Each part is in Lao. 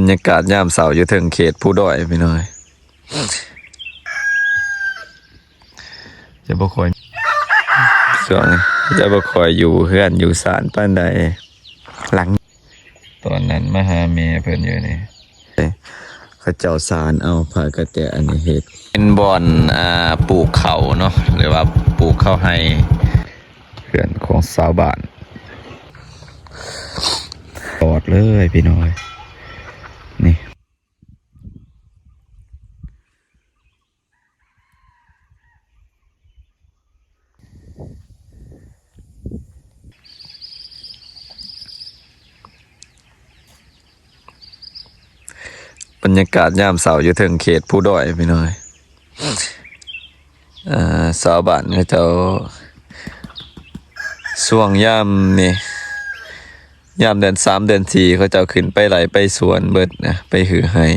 ບັນຍາກາດຍາມເຊົ້າຢູ່ເທິງເຂດພູດອຍ ພີ່ນ້ອງເອີຍ. ຈະບໍ່ຄ່ອຍ ຊ່ວງນີ້ຈະບໍ່ຄ່ອຍຢູ່ເຮືອນຢູ່ຊານປານໃດ. ຫຼັງ ຕອນນັ້ນມາຫາແມ່ເພິ່ນຢູ່ນີ້ ເຂົາເຈົ້າສານເອົາຜ້າກະແຕອັນນີ້ເຮັດ ເປັນບ່ອນ ອ່າ ປູກເຂົ້າເນາະ ຫຼືວ່າປູກເຂົ້າໄຮ່ ເຮືອນຂອງຊາວບ້ານ ຕອດເລີຍພີ່ນ້ອງເອີຍ ນີ້. ບັນຍາກາດຍາມເຊົ້າຢູ່ເທິງເຂດພູດອຍ ພີ່ນ້ອງເອີຍ. ເອີ ຊາວບ້ານເຂົາເຈົ້າ ຊ່ວງຍາມນີ້ ຍາມເດືອນສາມເດືອນສີ່ ເຂົາເຈົ້າຂຶ້ນໄປໄຮ່ໄປສວນເບິດນະ ໄປຮື້ໄຮ່.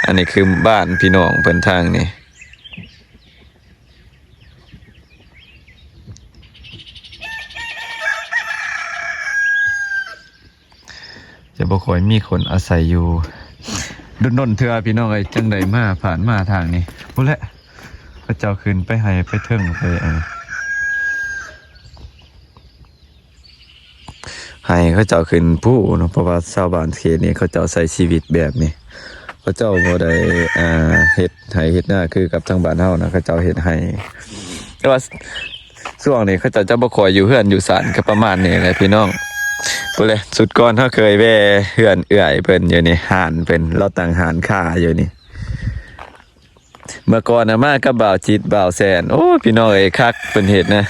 ອັນນີ້ຄືບ້ານພີ່ນ້ອງເພິ່ນທາງນີ້ ຈະບໍ່ຄ່ອຍມີຄົນອາໄສຢູ່ ດົນໆເທື່ອພີ່ນ້ອງເອີຍ ຈັ່ງໄດ້ມາ ຜ່ານມາທາງນີ້. ພຸ້ນແຫຼະ ເຂົາເຈົ້າຂຶ້ນໄປໄຮ່ໄປເທິງໄປອັນ ໃຫ້ເຂົາເຈົ້າຂຶ້ນພູເນາະ ເພາະວ່າຊາວບ້ານເຂດນີ້ເຂົາເຈົ້າໃຊ້ຊີວິດແບບນີ້ ເຂົາເຈົ້າບໍ່ໄດ້ ອ່າ ເຮັດໄຮ່ເຮັດນາຄືກັບທາງບ້ານເຮົານະ ເຂົາເຈົ້າເຮັດໄຮ່. ແຕ່ວ່າຊ່ວງນີ້ເຂົາເຈົ້າຈະບໍ່ຄ່ອຍຢູ່ເຮືອນຢູ່ຊານ ກໍປະມານນີ້ແຫຼະພີ່ນ້ອງ. ພຸ້ນແຫຼະ ສຸດກ່ອນເຮົາເຄີຍແວ່ເຮືອນເອື້ອຍເພິ່ນຢູ່ນີ້ ຮ້ານເພິ່ນ ລາວຕັ້ງຮ້ານຄ້າຢູ່ນີ້. ເມື່ອກ່ອນນະມາກັບບ່າວຈິດ ບ່າວແຊນ ໂອ້ ພີ່ນ້ອງເອີຍ ຄັກ ເພິ່ນເຮັດນະ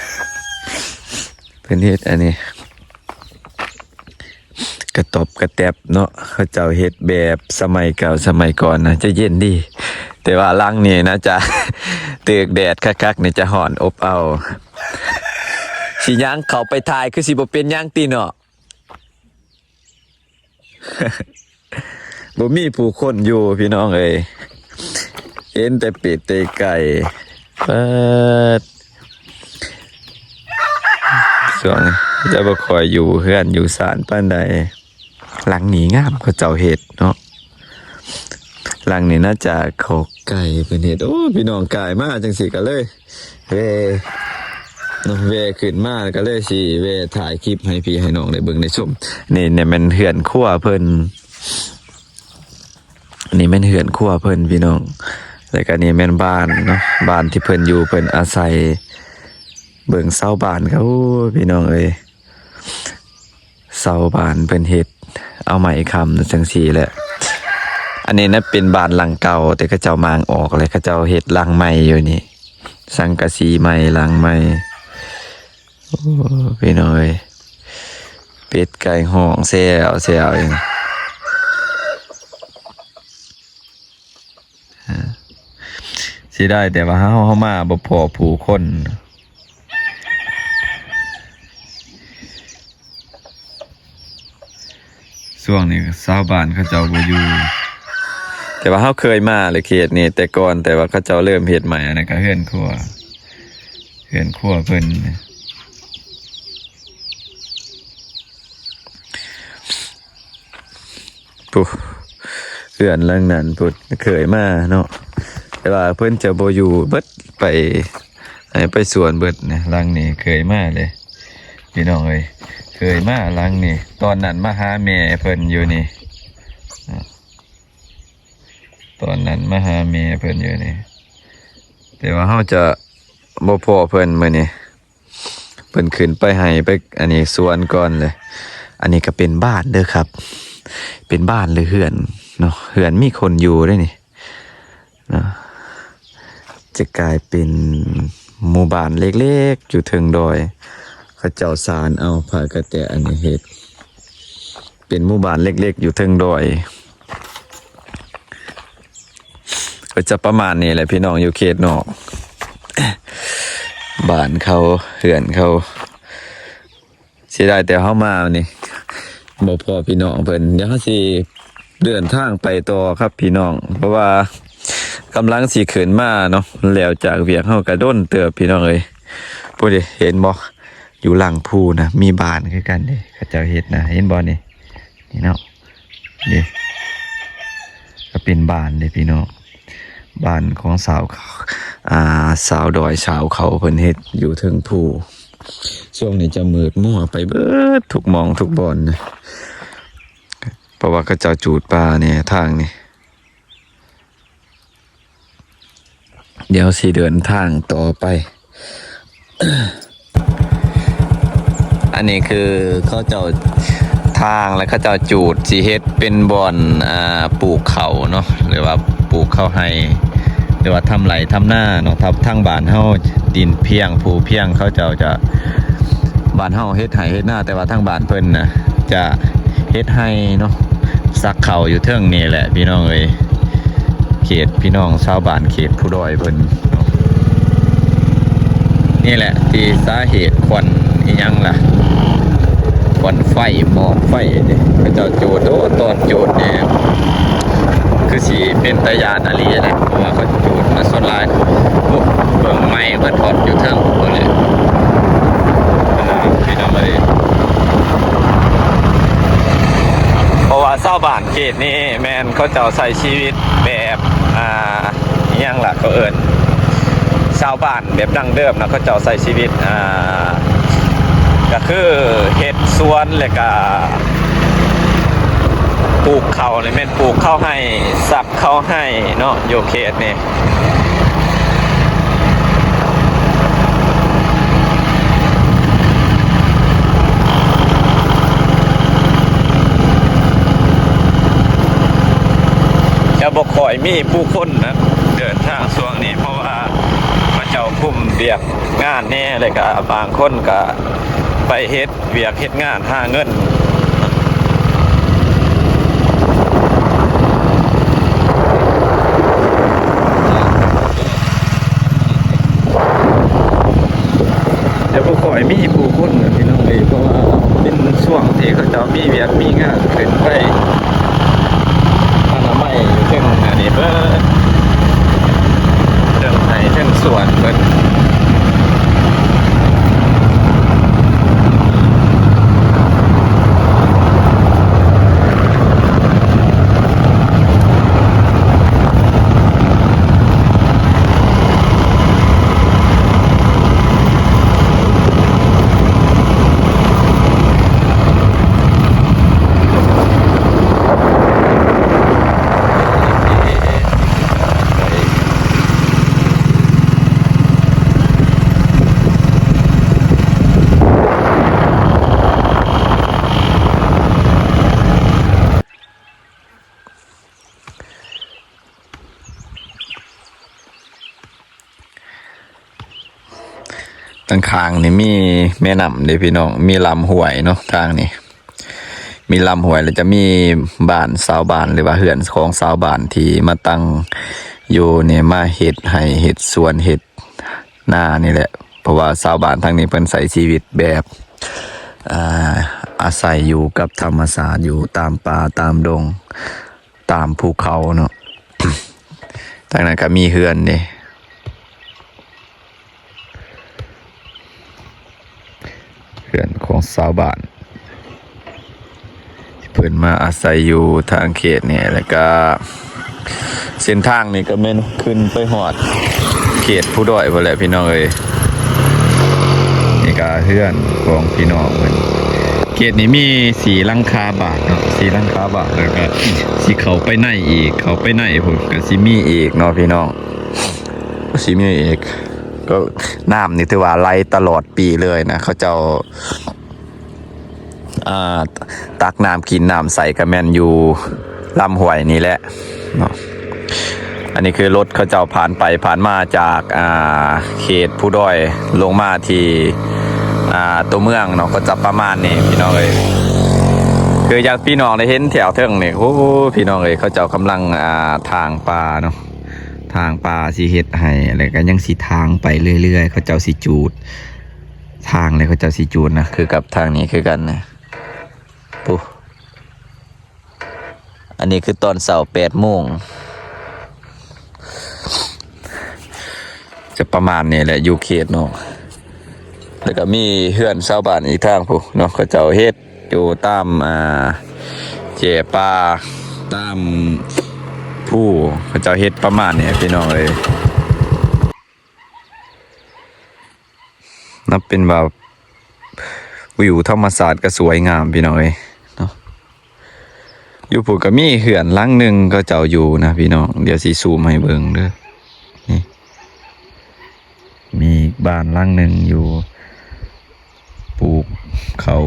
ເພິ່ນເຮັດອັນນີ້ ກະຕອບກະແຕັບເນາະ ເຂົາເຈົ້າເຮັດແບບສະໄໝເກົ່າສະໄໝກ່ອນນະ ຈະເຢັນດີ ແຕ່ວ່າຫຼັງນີ້ນາຈະ ຖືກແດດຄັກໆນີ້ຈະຮ້ອນອົບເອົາ. ຊິຍ່າງເຂົ້າໄປຖ່າຍ ຄືຊິບໍ່ເປັນຫຍັງຕິເນາະ. ບໍ່ມີຜູ້ຄົນຢູ່ພີ່ນ້ອງເອີຍ ເຫັນແຕ່ເປັດແຕ່ໄກ່. ເປີດ ຊ່ວງຈະບໍ່ຄ່ອຍຢູ່ເຮືອນຢູ່ຊານປານໃດ. ຫຼັງນີ້ງາມ ເຂົາເຈົ້າເຮັດເນາະ ຫຼັງນີ້ນາຈະຂອກໄກ່ເພິ່ນເຮັດ. ໂອ້ ພີ່ນ້ອງ ກາຍມາຈັ່ງຊີ້ກໍເລີຍ ແວ່ເນາະ ແວ່ຂຶ້ນມາກໍເລີຍຊິແວ່ຖ່າຍຄລິບໃຫ້ພີ່ໃຫ້ນ້ອງໄດ້ເບິ່ງໄດ້ຊົມ. ນີ້ ນີ້ແມ່ນເຮືອນຄົວເພິ່ນ ນີ້ແມ່ນເຮືອນຄົວເພິ່ນພີ່ນ້ອງ ແລ້ວກໍນີ້ແມ່ນບ້ານເນາະ ບ້ານທີ່ເພິ່ນຢູ່ເພິ່ນອາໄສ. ເບິ່ງເສົາບ້ານກໍ ໂອ້ ພີ່ນ້ອງເອີຍ ເສົາບ້ານເພິ່ນເຮັດເອົາໄມ້ຄ້ຳຈັ່ງຊີ້ແຫຼະ. ອັນນີ້ນະເປັນບ້ານຫຼັງເກົ່າ ແຕ່ເຂົາເຈົ້າມ້າງອອກ ແລ້ວເຂົາເຈົ້າເຮັດຫຼັງໃໝ່ຢູ່ນີ້ ສັງກະສີໃໝ່ ຫຼັງໃໝ່. ໂອ້ ພີ່ນ້ອງເອີຍ ເປັດໄກ່ຮ້ອງແຊວໆຢູ່. ເສຍດາຍແຕ່ວ່າເຮົາ ເຮົາມາບໍ່ພໍ້ຜູ້ຄົນ. ຊ່ວງນີ້ຊາວບ້ານເຂົາເຈົ້າບໍ່ຢູ່ ແຕ່ວ່າເຮົາເຄີຍມາແຫຼະເຂດນີ້ແຕ່ກ່ອນ ແຕ່ວ່າເຂົາເຈົ້າເລີ່ມເຮັດໃໝ່. ອັນນັ້ນກໍເຮືອນຄົວ ເຮືອນຄົວເພິ່ນ. ພຸ້ນ ເຮືອນຫຼັງນັ້ນພຸ້ນ ເຄີຍມາເນາະ ແຕ່ວ່າເພິ່ນຈະບໍ່ຢູ່ເບິດ ໄປ ໃຫ້ໄປສວນເບິດນະ. ຫຼັງນີ້ເຄີຍມາເລີຍພີ່ນ້ອງເອີຍ ເຄີຍມາຫຼັງນີ້ ຕອນນັ້ນມາຫາແມ່ເພິ່ນຢູ່ນີ້ ຕອນນັ້ນມາຫາແມ່ເພິ່ນຢູ່ນີ້ ແຕ່ວ່າເຮົາຈະບໍ່ພໍ້ເພິ່ນມື້ນີ້. ເພິ່ນຂຶ້ນໄປໄຮ່ໄປອັນນີ້ສວນກ່ອນເລີຍ. ອັນນີ້ກໍເປັນບ້ານເດີຄັບ ເປັນບ້ານຫຼືເຮືອນເນາະ ເຮືອນມີຄົນຢູ່ເດ້ນີ້ເນາະ. ຈະກາຍເປັນໝູ່ບ້ານເລັກໆຢູ່ເທິງດອຍ ເຂົາເຈົ້າສານເອົາຜ້າກະແຕອັນນີ້ເຮັດ ເປັນໝູ່ບ້ານເລັກໆຢູ່ເທິງດອຍ. ກໍຈະປະມານນີ້ແຫຼະພີ່ນ້ອງ ຢູ່ເຂດນອກ ບ້ານເຂົາ ເຮືອນເຂົາ. ເສຍດາຍແຕ່ເຮົາມານີ້ບໍ່ພໍ້ພີ່ນ້ອງເພິ່ນ. ດຽວເຮົາຊິເດີນທາງໄປຕໍ່ຄັບພີ່ນ້ອງ ເພາະວ່າກຳລັງຊິຂຶ້ນມາເນາະ ແລ້ວຈາກວຽກເຮົາກໍດົນເຕີບພີ່ນ້ອງເອີຍ. ພຸ້ນເດ ເຫັນບໍ່ ຢູ່ຫຼັງພູນະ ມີບ້ານຄືກັນເດ້ ເຂົາເຈົ້າເຮັດນະ ເຫັນບໍ່ນີ້ ນີ້ເນາະ. ເດ້ ກໍເປັນບ້ານເດ້ພີ່ນ້ອງ ບ້ານຂອງຊາວ ອ່າ ຊາວດອຍຊາວເຂົາ ເພິ່ນເຮັດຢູ່ເທິງພູ. ຊ່ວງນີ້ຈະມືດມົວໄປເບິດທຸກໝ່ອງທຸກບ່ອນນະ ເພາະວ່າເຂົາເຈົ້າຈູດປ່າແດ່ທາງນີ້. ດຽວຊິເດີນທາງຕໍ່ໄປ. ອັນນີ້ຄືເຂົາເຈົ້າ ທາງ ແລະ ເຂົາເຈົ້າຈູດຊິເຮັດເປັນບ່ອນ ອ່າ ປູກເຂົ້າເນາະ ຫຼືວ່າປູກເຂົ້າໄຮ່ ຫຼືວ່າທຳໄຮ່ທຳນາເນາະ. ທາງ ທາງບ້ານເຮົາດິນພຽງພູພຽງ ເຂົາເຈົ້າຈະ ບ້ານເຮົາເຮັດໄຮ່ເຮັດນາ ແຕ່ວ່າທາງບ້ານເພິ່ນນະຈະເຮັດໄຮ່ເນາະ ສັກເຂົ້າຢູ່ເທິງນີ້ແຫຼະພີ່ນ້ອງເອີຍ. ເຂດພີ່ນ້ອງຊາວບ້ານເຂດພູດອຍເພິ່ນເນາະ. ນີ້ແຫຼະທີ່ສາເຫດຄວັນອີ່ຫຍັງລະ ຄວັນໄຟໝອກໄຟນີ້ ເຂົາເຈົ້າຈູດ. ໂອ້ ຕອນຈູດນີ້ຄືຊິເປັນຕາຢ້ານອີ່ຫຼີແຫຼະ ເພາະວ່າເຂົາຈູດມາສ່ວນຫຼາຍ ໂອ້ ເບິ່ງໄມ້ເພິ່ນຮອດຢູ່ເທິງພຸ້ນເລີຍ ພີ່ນ້ອງເອີຍ. ເພາະວ່າຊາວບ້ານເຂດນີ້ແມ່ນເຂົາເຈົ້າໃຊ້ຊີວິດແບບ ອ່າ ອີ່ຫຍັງລະ ເຂົາເອີ້ນຊາວບ້ານແບບດັ້ງເດີມນະ ເຂົາເຈົ້າໃຊ້ຊີວິດ ອ່າ ກໍຄືເຮັດສວນ ແລ້ວກໍປູກເຂົ້າ ນີ້ແມ່ນປູກເຂົ້າໄຮ່ ສັກເຂົ້າໄຮ່ເນາະ ຢູ່ເຂດນີ້. ຈະບໍ່ຄ່ອຍມີຜູ້ຄົນນະເດີນທາງຊ່ວງນີ້ ເພາະວ່າເຂົາເຈົ້າຄຸມວຽກງານແດ່ ແລ້ວກະບາງຄົນກະໄປເຮັດວຽກເຮັດງານຫາເງິນ. ແຕ່ບໍ່ຄ່ອຍມີຜູ້ຄົນນະພີ່ນ້ອງເອີຍ ເພາະວ່າເປັນຊ່ວງທີ່ເຂົາເຈົ້າມີວຽກມີງານຂຶ້ນໄປອະນາໄມຢູ່ເທິງອັນນີ້ເບີດ ເທິງໄຮ່ເທິງສວນເພິ່ນ. ຂ້າງໆນີ້ມີແມ່ນ້ຳເດ້ພີ່ນ້ອງ ມີລຳຫ້ວຍເນາະ ທາງນີ້ມີລຳຫ້ວຍ ແລ້ວຈະມີບ້ານຊາວບ້ານ ຫຼືວ່າເຮືອນຂອງຊາວບ້ານທີ່ມາຕັ້ງຢູ່ນີ້ ມາເຮັດໄຮ່ເຮັດສວນເຮັດນານີ້ແຫຼະ ເພາະວ່າຊາວບ້ານທາງນີ້ເພິ່ນໃຊ້ຊີວິດແບບ ອ່າ ອາໄສຢູ່ກັບທຳມະຊາດ ຢູ່ຕາມປ່າຕາມດົງ ຕາມພູເຂົາເນາະ. ທາງນັ້ນກໍມີເຮືອນເດ້ ເຮືອນຂອງຊາວບ້ານ ເພິ່ນມາອາໄສຢູ່ທາງເຂດນີ້ ແລ້ວກະເສັ້ນທາງນີ້ກໍແມ່ນຂຶ້ນໄປຮອດເຂດພູດອຍພຸ້ນແຫຼະພີ່ນ້ອງເອີຍ. ນີ້ກະເຮືອນຂອງພີ່ນ້ອງເພິ່ນ ເຂດນີ້ມີສີ່ຫຼັງຄາບ້ານເນາະ ສີ່ຫຼັງຄາບ້ານ ແລ້ວກະຊິເຂົ້າໄປໃນອີກ ເຂົ້າໄປໃນພຸ້ນກະຊິມີອີກເນາະພີ່ນ້ອງ ຊິມີອີກ. ກໍນ້ຳນີ້ຖືວ່າໄຫຼຕະຫຼອດປີເລີຍນະ ເຂົາເຈົ້າ ອ່າ ຕັກນ້ຳກິນນ້ຳໃຊ້ກໍແມ່ນຢູ່ລຳຫ້ວຍນີ້ແຫຼະເນາະ. ອັນນີ້ຄືລົດເຂົາເຈົ້າຜ່ານໄປຜ່ານມາຈາກ ອ່າ ເຂດພູດອຍລົງມາທີ່ ອ່າ ຕົວເມືອງເນາະ ກໍຈະປະມານນີ້ພີ່ນ້ອງເອີຍ. ຄືຢ່າງພີ່ນ້ອງໄດ້ເຫັນແຖວເທິງນີ້ ໂອ້ ພີ່ນ້ອງເອີຍ ເຂົາເຈົ້າກຳລັງ ອ່າ ຖາງປ່າເນາະ ຖາງປ່າຊິເຮັດໄຮ່ ແລ້ວກໍຍັງຊິຖາງໄປເລື້ອຍໆ ເຂົາເຈົ້າຊິຈູດ ທາງແລ້ວເຂົາເຈົ້າຊິຈູດນະ ຄືກັບທາງນີ້ຄືກັນນະ ປຸ ອັນນີ້ຄືຕອນເຊົ້າແປດໂມງ ຈະປະມານນີ້ແຫຼະ ຢູ່ເຂດເນາະ. ແລ້ວກໍມີເຮືອນຊາວບ້ານອີກທາງພຸ້ນເນາະ ເຂົາເຈົ້າເຮັດຢູ່ຕາມ ອ່າ ແຈປ່າ ຕາມພູເຂົາເຈົ້າເຮັດປະມານນີ້ພີ່ນ້ອງເອີຍ. ນັບເປັນວ່າວິວທຳມະຊາດກໍສວຍງາມພີ່ນ້ອງເອີຍເນາະ. ຢູ່ພຸ້ນກໍມີເຮືອນຫຼັງໜຶ່ງເຂົາເຈົ້າຢູ່ນະພີ່ນ້ອງ, ດຽວຊິຊູມໃຫ້ເບິ່ງເດີ. ນີ້ ມີບ້ານຫຼັງໜຶ່ງຢູ່ ປູກເຂົ້າ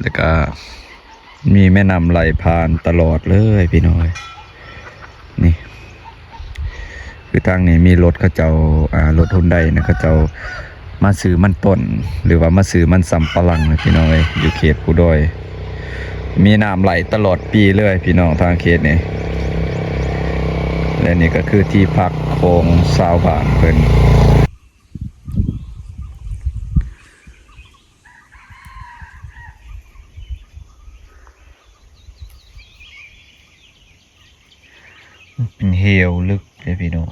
ແລ້ວກະມີແມ່ນ້ຳໄຫຼຜ່ານຕະຫຼອດເລີຍພີ່ນ້ອງເອີຍ. ນີ້ ຄືທາງນີ້ມີລົດເຂົາເຈົ້າ ອາ ລົດຮຸນໄດນະ ເຂົາເຈົ້າມາຊື້ມັນຕົ້ນ ຫຼືວ່າມາຊື້ມັນສຳປະຫຼັງນະພີ່ນ້ອງເອີຍ. ຢູ່ເຂດພູດອຍ ມີນ້ຳໄຫຼຕະຫຼອດປີເລີຍພີ່ນ້ອງ ທາງເຂດນີ້. ແລະນີ້ກໍຄືທີ່ພັກຂອງຊາວບ້ານເພິ່ນ. ມັນເປັນເຫວເລິກເດ້ພີ່ນ້ອງ.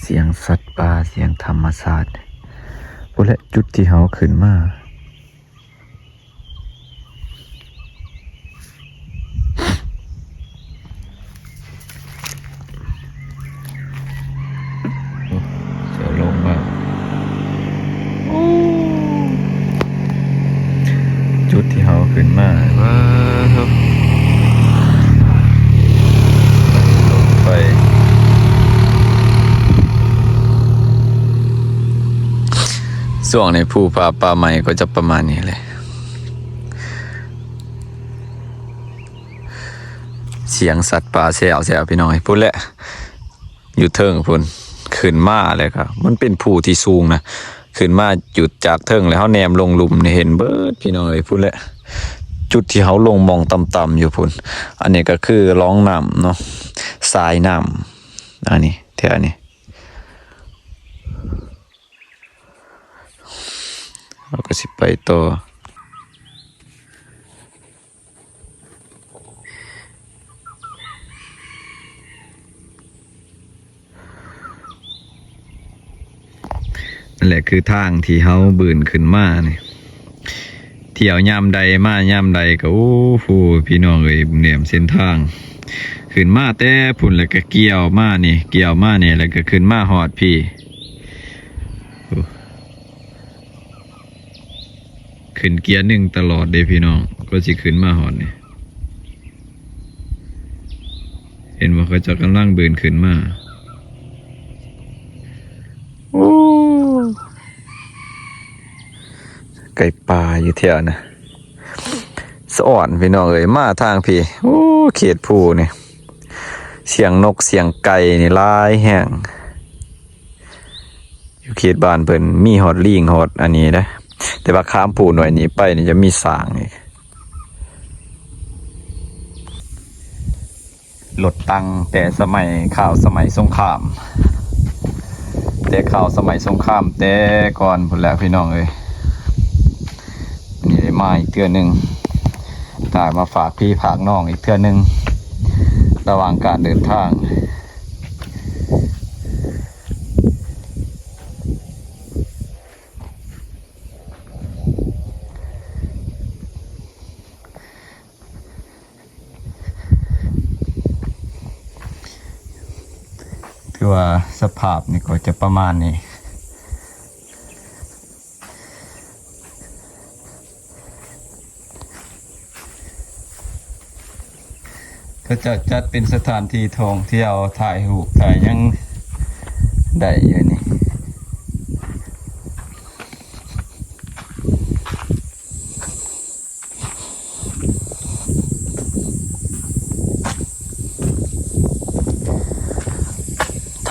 ສຽງສັດປ່າ ສຽງທຳມະຊາດ. ພຸ້ນແຫຼະຈຸດທີ່ເຮົາຂຶ້ນມາ. ໂອ້ ເຈົ້າລົງມາ ໂອ້ ຈຸດທີ່ເຮົາຂຶ້ນມາ ວ້າວ ລົງໄປ. ຊ່ວງໃນພູຜາປ່າໄມ້ກໍຈະປະມານນີ້ແຫຼະ. ສຽງສັດປ່າແຊວໆ ພີ່ນ້ອງເອີຍ. ພຸ້ນແຫຼະ ຢູ່ເທິງພຸ້ນ ຂຶ້ນມາແລ້ວກໍ ມັນເປັນພູທີ່ສູງນະ. ຂຶ້ນມາຈຸດຈາກເທິງແລ້ວ ເຮົາແນມລົງລຸ່ມນີ້ເຫັນເບີດ ພີ່ນ້ອງເອີຍ. ພຸ້ນແຫຼະ ຈຸດທີ່ເຮົາລົງໝ່ອງຕ່ຳໆຢູ່ພຸ້ນ. ອັນນີ້ກໍຄືລ່ອງນ້ຳເນາະ ສາຍນ້ຳ ອັນນີ້ ແຖວນີ້. ເຮົາກໍຊິໄປຕໍ່. ນັ້ນແຫຼະຄືທາງທີ່ເຮົາບືນຂຶ້ນມານີ້. ທ່ຽວຍາມໃດມາຍາມໃດກໍ ໂອ້ໂຫ ພີ່ນ້ອງເອີຍ ແນມເສັ້ນທາງ. ຂຶ້ນມາແຕ່ພຸ້ນ ແລ້ວກໍກ່ຽວມານີ້ ກ່ຽວມານີ້ ແລ້ວກໍຂຶ້ນມາຮອດພີ້. ໂອ້ ຂຶ້ນເກຍໜຶ່ງຕະຫຼອດເດ້ພີ່ນ້ອງ ກວ່າຊິຂຶ້ນມາຮອດນີ້. ເຫັນບໍ່ ເຂົາເຈົ້າກຳລັງບືນຂຶ້ນມາ. ໂອ້ ໄກ່ປ່າຢູ່ແຖວນະ ສະອອນພີ່ນ້ອງເອີຍ. ມາທາງພີ້ ໂອ້ ເຂດພູນີ້ ສຽງນົກສຽງໄກ່ນີ້ຫຼາຍແຮງ. ຢູ່ເຂດບ້ານເພິ່ນມີຮອດລີງ ຮອດອັນນີ້ເດ້ ແຕ່ວ່າຂ້າມພູໜ່ວຍນີ້ໄປນີ້ຈະມີຊ້າງອີກ. ລົດຕັງແຕ່ສະໄໝ ຄາວສະໄໝສົງຄາມ ແຕ່ຄາວສະໄໝສົງຄາມແຕ່ກ່ອນພຸ້ນແຫຼະ ພີ່ນ້ອງເອີຍ. ນີ້ໄດ້ມາອີກເທື່ອໜຶ່ງ ຖ່າຍມາຝາກພີ່ຝາກນ້ອງອີກເທື່ອໜຶ່ງ ລະຫວ່າງການເດີນທາງ. ຖືວ່າສະພາບນີ້ກໍຈະປະມານນີ້. ເຂົາເຈົ້າຈັດເປັນສະຖານທີ່ທ່ອງທ່ຽວ ຖ່າຍຮູບຖ່າຍຫຍັງໄດ້ຢູ່ນີ້.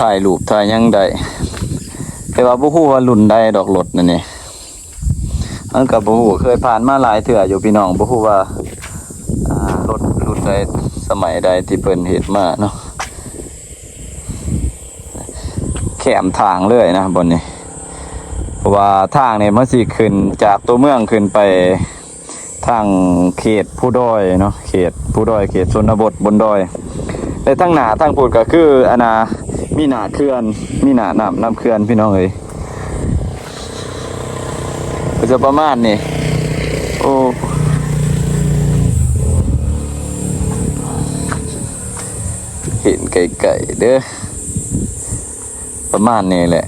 ຖ່າຍຮູບຖ່າຍຫຍັງໄດ້ ແຕ່ວ່າບໍ່ຮູ້ວ່າລຸ້ນໃດດອກລົດອັນນີ້. ເຮົາກໍບໍ່ຮູ້ ເຄີຍຜ່ານມາຫຼາຍເທື່ອຢູ່ພີ່ນ້ອງ ບໍ່ຮູ້ວ່າ ອ່າ ລົດລຸ້ນໃດສະໄໝໃດທີ່ເພິ່ນເຮັດມາເນາະ. ແຄມທາງເລີຍນະບ່ອນນີ້ ເພາະວ່າທາງນີ້ມັນຊິຂຶ້ນຈາກຕົວເມືອງຂຶ້ນໄປທາງເຂດພູດອຍເນາະ ເຂດພູດອຍ ເຂດຊົນນະບົດບົນດອຍ ແລະ ທາງໜ້າທາງພຸ້ນກໍຄືອັນນ່າ ມີໜ້າເຂື່ອນ ມີໜ້ານ້ຳນຳເຂື່ອນ ພີ່ນ້ອງເອີຍ. ກໍຈະປະມານນີ້. ໂອ້ ເຫັນໄກໆເດີ ປະມານນີ້ແຫຼະ.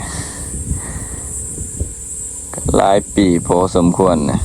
ຫຼາຍປີພໍສົມຄວນນະ.